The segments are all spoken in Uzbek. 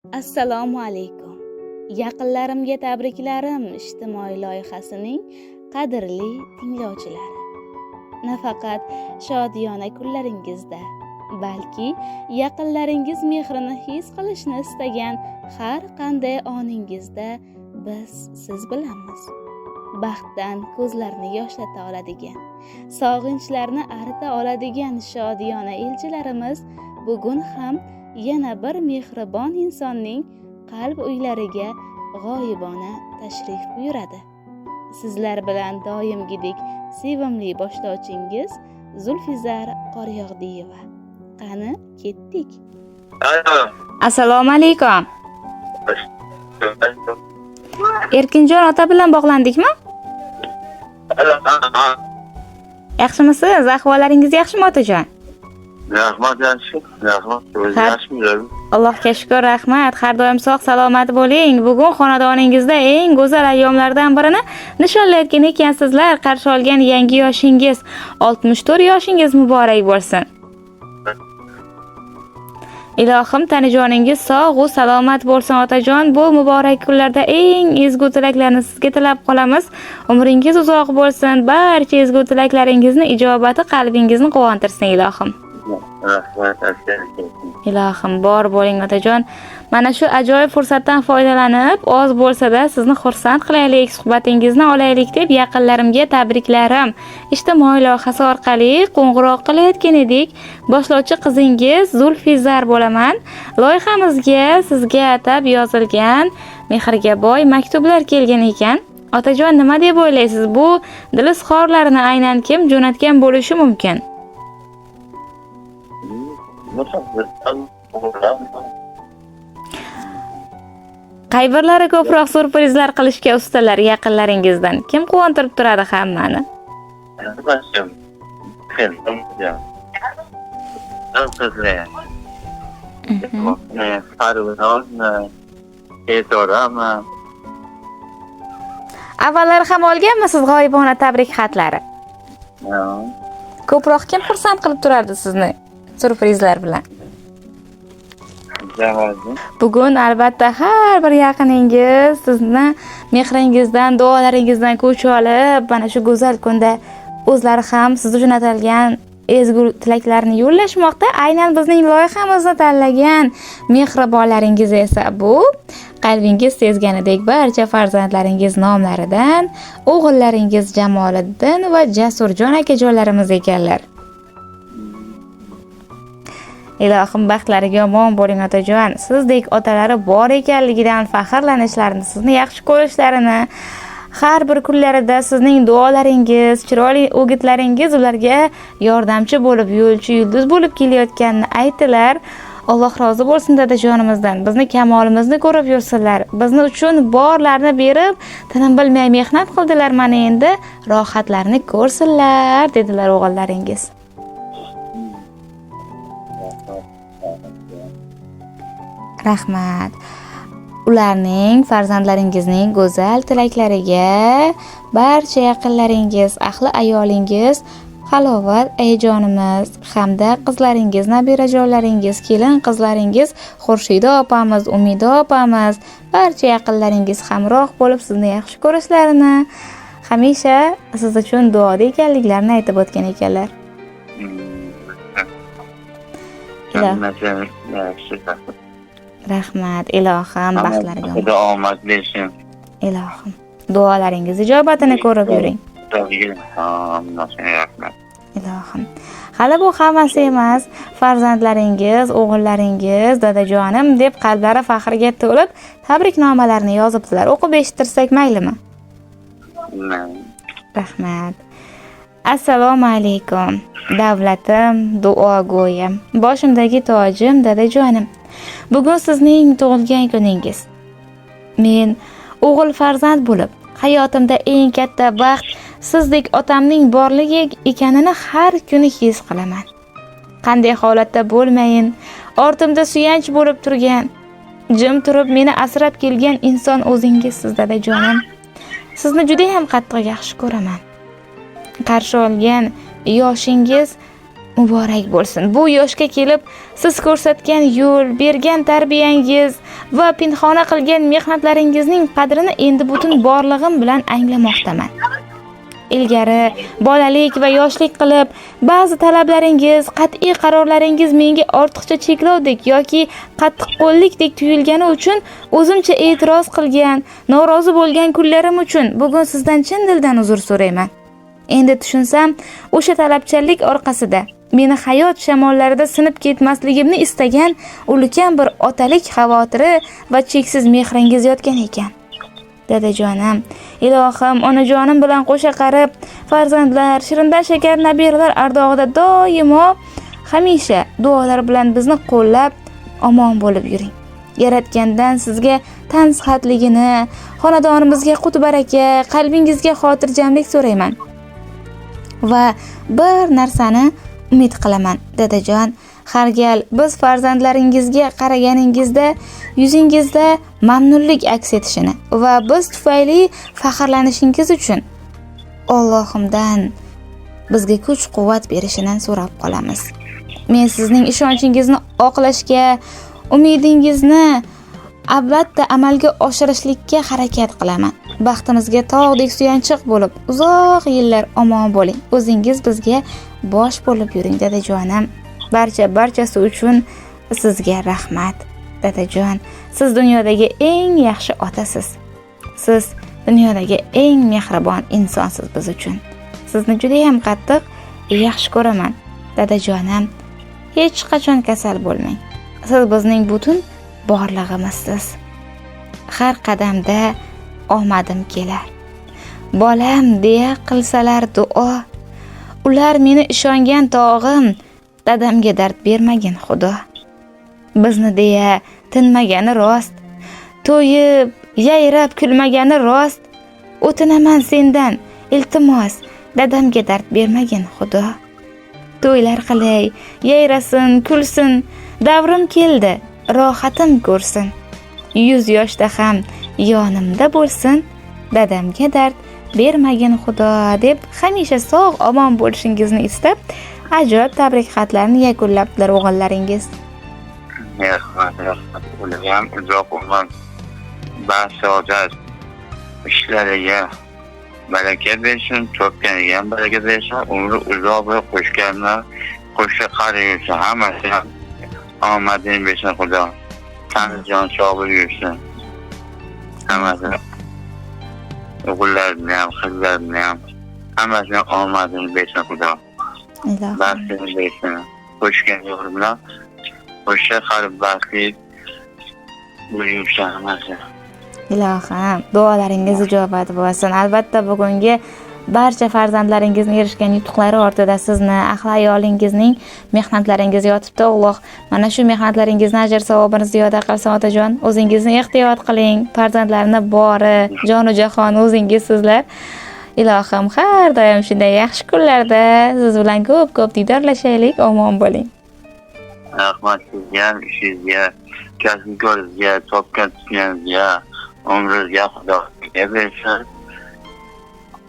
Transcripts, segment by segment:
Assalomu alaykum. Yaqinlarimga tabriklarim ijtimoiy loyihasining qadrli tinglovchilari. Nafaqat shodiyona kunlaringizda, balki yaqinlaringiz mehrini his qilishni istagan har qanday oningizda biz siz bilanmiz. Baxtdan ko'zlarni yoshlata oladigan, sog'inchlarni arita oladigan shodiyona elchilarimiz bugun ham yana bir mehribon insonning qalb uylariga g'oyibona tashrif buyuradi. Sizlar bilan doimgidek sevimli boshlovchingiz Zulfizar Qoryog'diyeva. Qani, ketdik. Alo. Assalomu alaykum. Erkinjon ota bilan bog'landikmi? Alo. Yaxshimisiz? Ahvollaringiz yaxshimi, otajon? Rahmat, yaxshi. Rahmat. O'zi yaxshimisiz? Allohga shukur, rahmat. Har doim sog' salomat bo'ling. Bugun xonadoningizda eng go'zal ayyomlardan birini nishonlayotgan ekansizlar. Qarshi olgan yangi yoshingiz, 64 yoshingiz muborak bo'lsin. Ilohim tanijoningiz sog' u salomat bo'lsin, otajon. Bu muborak kunlarda eng ezgu tilaklarni sizga tilab qolamiz. Umringiz uzoq bo'lsin. Barcha ezgu tilaklaringizni ijobati qalbingizni quvontirsin, ilohim. Rahmat. Ilohim, bor bo'ling, otajon. Mana shu ajoyib fursatdan foydalanib, oz bo'lsa-da sizni xursand qilaylik, suhbatingizni olaylik deb yaqinlarimga tabriklarim ijtimoiy loyihasi orqali qo'ng'iroq qilayotgan edik. Boshlovchi qizingiz Zulfizar bo'laman. Loyihamizga sizga atab yozilgan mehrga boy maktublar kelgan ekan. Otajon, nima deb o'ylaysiz? Bu dil izhorlarini aynan kim jo'natgan bo'lishi mumkin? Qay birlari ko'proq syurprizlar qilishga ustalar yaqinlaringizdan? Kim quvontirib turadi hammani? Avvallari ham olganmisiz g'oyibona tabrik xatlari? Ko'proq kim xursand qilib turardi sizni syurprizlar bilan? Bugun albatta har bir yaqiningiz sizni mehringizdan, duolaringizdan kuch olib, mana shu go'zal kunda o'zlari ham siz uchun atalgan ezgu tilaklarni yo'llashmoqda. Aynan bizning loyihamizni tanlagan mehribonlaringiz esa bu qalbingiz sezganidek barcha farzandlaringiz nomlaridan o'g'illaringiz Jamoliddin va Jasurjon akajonlarimiz ekanlar. Ilohim baxtlariga omon bo'ling, otajon. Sizdek otalari bor ekanligidan faxrlanishlarini, sizni yaxshi ko'rishlarini, har bir kunlarida sizning duolaringiz, chiroyli o'gitlaringiz ularga yordamchi bo'lib, yo'lchi yulduz bo'lib kelayotganini aytdilar. Alloh rozi bo'lsin dadajonimizdan. Bizni kamolimizni ko'rib yursinlar. Bizni uchun borlarini berib, tinim bilmay mehnat qildilar, mana endi rohatlarini ko'rsinlar, dedilar o'g'illaringiz. Rahmat. Ularning, farzandlaringizning go'zal tilaklariga barcha yaqinlaringiz, ahli ayolingiz, halovat ayajonimiz hamda qizlaringiz, nabirajonlaringiz, kelin qizlaringiz, Xurshida opamiz, Umida opamiz, barcha yaqinlaringiz hamroh bo'lib sizni yaxshi ko'rishlarini, hamisha siz uchun duoda ekanliklarini aytib o'tgan ekanlar. Rahmat, ilohim baxtlarga Xudo omad bersin. Ilohim duolaringiz ijobatini ko'rib yuring. Ilohim. Hali bu hammasi emas, farzandlaringiz, o'g'illaringiz dadajonim deb qalblari faxrga to'lib tabriknomalarini yozibdilar. O'qib eshittirsak maylimi? Rahmat. Assalomu alaykum. Davlatim, duogo'yim, boshimdagi tojim, dadajonim. Bugun sizning tug'ilgan kuningiz. Men o'g'il farzand bo'lib, hayotimda eng katta baxt sizdek otamning borligi ekanini har kuni his qilaman. Qanday holatda bo'lmayin, ortimda suyanch bo'lib turgan, jim turib meni asrab kelgan inson o'zingizsiz, dadajonim. Sizni juda ham qattiq yaxshi ko'raman. Qarshi olgan yoshingiz Muborak bo'lsin. Bu yoshga kelib siz ko'rsatgan yo'l, bergan tarbiyangiz va pinhona qilgan mehnatlaringizning qadrini endi butun borlig'im bilan anglamoqdaman. Ilgari bolalik va yoshlik qilib, ba'zi talablaringiz, qat'iy qarorlaringiz menga ortiqcha cheklovdek yoki qattiqqo'llikdek tuyulgani uchun o'zimcha e'tiroz qilgan, norozi bo'lgan kunlarim uchun bugun sizdan chin dildan uzr so'rayman. Endi tushunsam, o'sha talabchanlik orqasida meni hayot shamollarida sinib ketmasligimni istagan ulkan bir otalik xavotiri va cheksiz mehringiz yotgan ekan. Dadajonim, ilohim, onajonim bilan qo'sha qarib, farzandlar, shirindan shakar nabiralar ardog'ida doimo, hamisha duolar bilan bizni qo'llab, omon bo'lib yuring. Yaratgandan sizga tan sihatligini, xonadonimizga qut baraka, qalbingizga xotirjamlik so'rayman. Va bir narsani umid qilaman, dadajon, har gal biz farzandlaringizga qaraganingizda yuzingizda mamnunlik aks etishini va biz tufayli faxrlanishingiz uchun Allohimdan bizga kuch-quvvat berishini so'rab qolamiz. Men sizning ishonchingizni oqlashga, umidingizni albatta amalga oshirishlikka harakat qilaman. Baxtimizga tog'dek suyanchiq bo'lib, uzoq yillar omon bo'ling. O'zingiz bizga bosh bo'lib yuring, dadajonim. Barchasi uchun sizga rahmat, dadajon. Siz dunyodagi eng yaxshi otasiz. Siz dunyodagi eng mehribon insonsiz biz uchun. Sizni juda ham qattiq yaxshi ko'raman, dadajonim. Hech qachon kasal bo'lmang. Siz bizning butun borlig'imizsiz. Har qadamda omadim kelar. Bolam deya qilsalar duo. Ular meni ishongan tog'im, dadamga dard bermagin Xudo. Bizni deya tinmagani rost, to'yib, yayrab kulmagani rost. O'tinaman sendan, iltimos, dadamga dard bermagin Xudo. To'ylar qilay, yayrasin, kulsin, davrim keldi, rohatim ko'rsin. 100 yoshda ham yonimda bo'lsin, dadamga dard bermagin Xudo deb hamisha sog' omon bo'lishingizni istab, ajoyib tabrik xatlarini yakunlabdilar o'g'illaringiz. Rahmat, rahmat. Ular ham uzoq umr, baxt, saodat, ishlariga baraka bersin, topganiga ham baraka bersin, umri uzoq bo'lib, qo'shganini qo'sha qari yursin, hammasi ham omadini bersin Xudo. Tani jon sog' bo'lib yursin. Hammasi o'g'illarini ham, qizlarini ham, hammasini omadini bersin Xudo. Ilohim. Baxtini bersin. Qo'shgan yo'li bilan qo'sha qari baxtli bo'lib yursin hammasi. Ilohim, duolaringiz ijobat bo'lsin. Albatta bugungi barcha farzandlaringizning erishgan yutuqlari ortida sizni, ahli ayolingizning mehnatlaringiz yotibdi. Alloh mana shu mehnatlaringizni ajr savobini ziyoda qilsin, otajon. O'zingizni ehtiyot qiling. Farzandlarni bori, jonu jahon o'zingiz sizlar. Ilohim, har doim shunday yaxshi kunlarda siz bilan ko'p-ko'p diydorlashaylik. Omon bo'ling. Rahmat sizga, ishingizga, kasb-koringizga, topgan tutganingizga, umringizga Xudo bersin.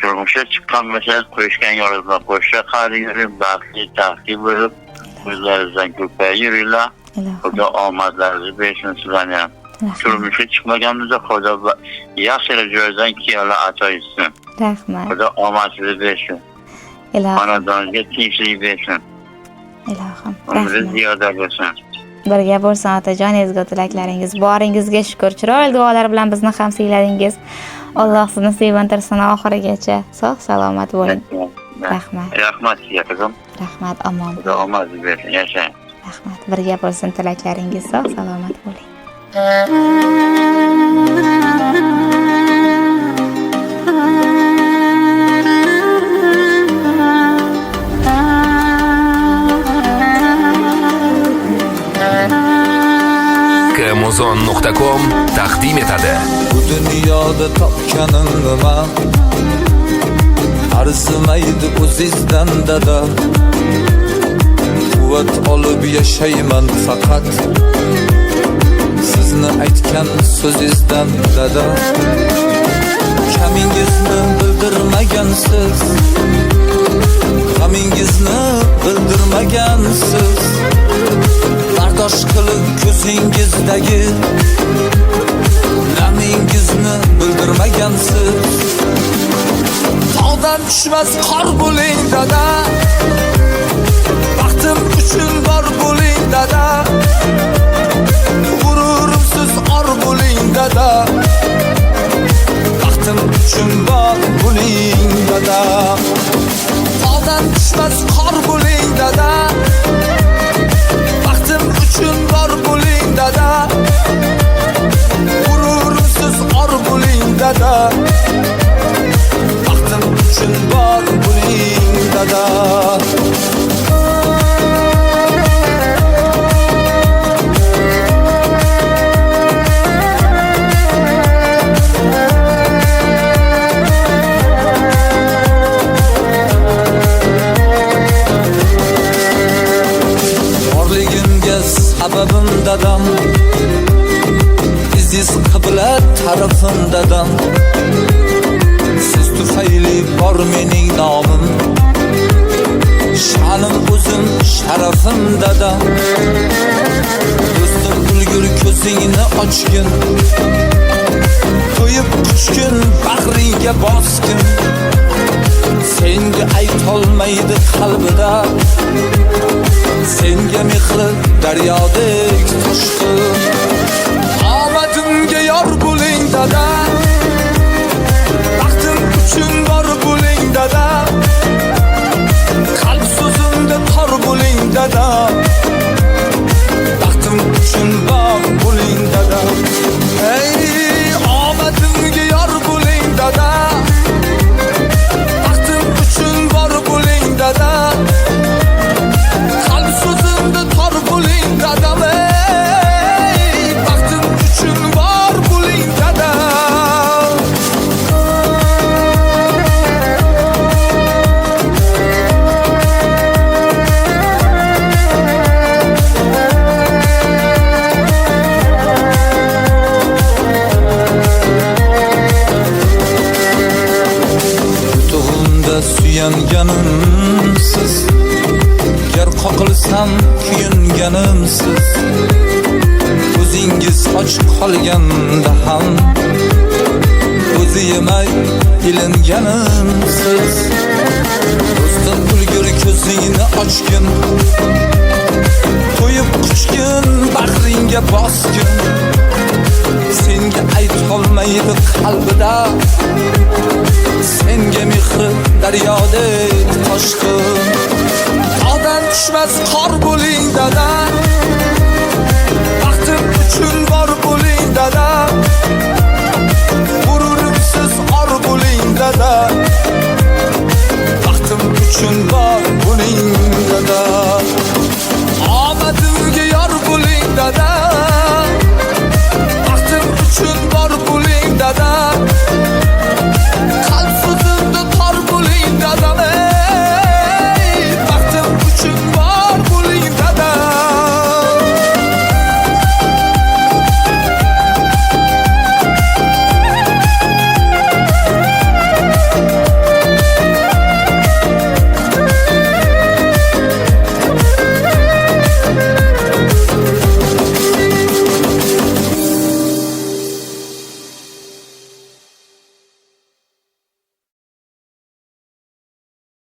Turmushga chiqqan bo'lsa, qo'shgan yo'li bilan qo'sha qari yurib, baxtli, taxtli bo'lib, o'zlaringizdan ko'payib yuringlar. Xudo omadlaringizni bersin sizlarni ham. Turmushga chiqmagan bo'lsa, Xudo yaxshi joydan kiyovlar ato etsin. Rahmat. Xudo omadingizni bersin. Ilohim. Xonadoningizga tinchlik bersin. Ilohim. Umringiz ziyoda bo'lsin. Birga bo'lsin otajon, ezgu tilaklaringiz. Boringizga shukur. Chiroyli duolar bilan bizni ham siyladingiz. Alloh sizni sevintirsin oxirigacha. Sog' salomat bo'ling. Rahmat. Rahmat sizga qizim. Rahmat, omon. Xudo omadingizni bersin, yashang. Rahmat. Birga bo'lsin tilaklaringiz. Sog' salomat bo'ling. Kmuzon.com taqdim etadi. Bu dunyoda topganim nima? Arzimaydi o'zizdan dada. Quvvat olib yashayman faqat sizni aytgan so'zingizdan dada. Kamingizni bildirmagansiz, g'amingizni bildirmagansiz. Bardosh qilib ko'zingizdagi namingizni bildirmagansiz. Tog'dan tushmas qor bo'ling dada, baxtim uchun bor bo'ling dada, g'ururimsiz or bo'ling dada, baxtim uchun bor bo'ling dada. Tog'dan tushmas qor bo'ling dada, baxtim uchun bor bo'ling dada, g'ururimsiz or bo'ling dada, baxtim uchun bor bo'ling dada. Borligimga sababim dadam, iziz qibla tarafim dadam. Siz tufayli bor mening nomim, sha'nim o'zim sharafim dadam. Do'stim ulgur ko'zingni ochgin, to'yib quchgin, bag'ringga bosgin. Senga aytolmaydi qalbida, senga mehri daryodek toshqin. Omadimga yor bo'ling dada, baxtim uchun bor bo'ling dada, qalb so'zimda tor bo'ling dada, baxtim uchun bor bo'ling dada. Ey omadimga yor bo'ling dada, baxtim uchun bor bo'ling dada, qalb so'zimda tor bo'ling dadam. Ey baxtim uchun bor bo'ling dada. Yutug'imda suyanganimsiz, gar qoqilsam kuyunganimsiz. O'zingiz och qolganda ham o'zi yemay ilinganimsiz. Do'stim ulgur ko'zingni ochgin, to'yib quchgin, bag'ringga bosgin. Senga aytolmaydi qalbida, senga mehri daryodek toshqin. Tog'dan tushmas qor bo'ling dada,